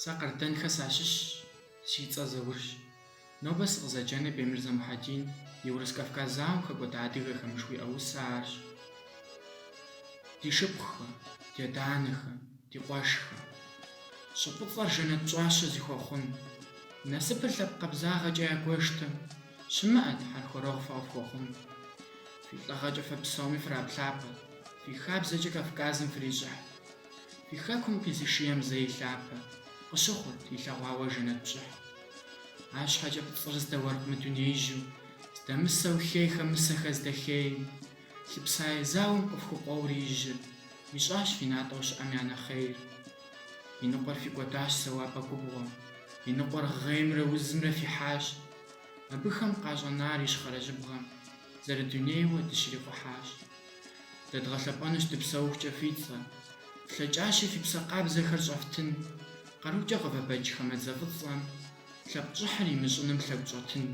Сэ Къардэнхэ сащыщщ, си цӏэр Заурщ. Нобэ сыкъызэджэнур Бемырзэ Мухьэдин и Урыс-Кавказ зауэм хэкӏуэда адыгэхэм жыхуиӏэ усэ арщ. Ди шыпхъухэ, ди адэ-анэхэ, ди къуэшхэ. Щӏы фӏыцӏэр жэнэт пщӏащэ зыхуэхъун. Насыпыр лъэпкъ къабзагъэкӏэ ягуэштэм, щымыӏэт хьэрхуэрэгъу фэ къыфхуэхъун. Фи лӏыгъэкӏэ фэ псоми фраплъапӏэт, фи хабзэкӏэ Кавказым фрищӏыхьт. Фи хэкум къизыш ем зэ и лъапэ, къыщыхъурт илъэгъуауэ жэнэт пщӏыхь. Арщхьэкӏэ пцӏыр здэуэркъ мы дунеижьу, здэмысэу хейхэм мысэхэр здэхейм, лъыпсае зауэм къыфхукъуэури и жьыр, ищӏащ фи натӏэу щыӏэм я нэхъейр. И ныкъуэр фикӏуэдащ зэуапӏэ губгъуэм, и ныкъуэр гъеймрэ узымрэ фихьащ. Абыхэм къащӏэнар ищхъэрэ жьыбгъэм, зэрыдунейуэ дыщрикъухьащ. Дэ дгъэлъэпӏэнущ дыпсэухукӏэ фи цӏэр, флъэкӏащи фи псэ къабзэхэр щӏэфтын, къарукӏэ къывэбэкӏ хамэдзэ фӏыцӏэм, лъэпкъ щӏыхьыр имыщӏыным лъэгу щӏэтын.